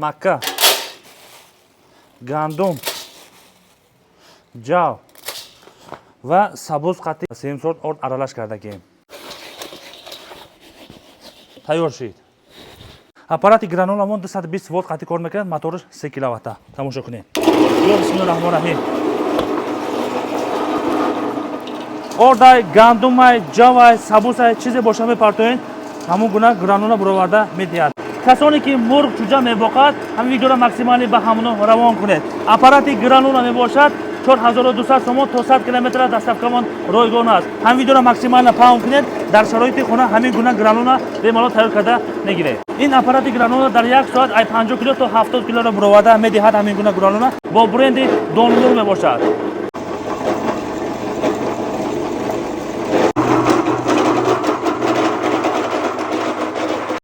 Макка, гандум, ҷав ва сабуз қати сеюм сорт орд аралаш кардагем. Тайёр шид. Аппарати грануламон 220 волт қати кор мекунад, мотораш 3 киловатта. Тамошо кунед. Ё бисмиллоҳи раҳмони раҳим. Ордай, гандумай, ҷавай, сабусай, чизе боша мепартоед, ҳамон гуна гранула буроварда медиҳад. Касоне ки мурғ, чӯҷа мебоқад, ҳамин видеоро максимально ба ҳамоно равон кунед. Аппарати гранула мебошад, 4200 сомон, то 100 километра доставкамон ройгон аст. Ҳамин видеоро максимально паҳн кунед, дар шароити хона ҳамин гуна гранула бемалол тайёр карда мегиред. Ин аппарати гранула дар як соат ай 50 кило то 70 килоро буроварда медиҳад. Ҳамин гуна гранула бо бренди Донмурғ мебошад.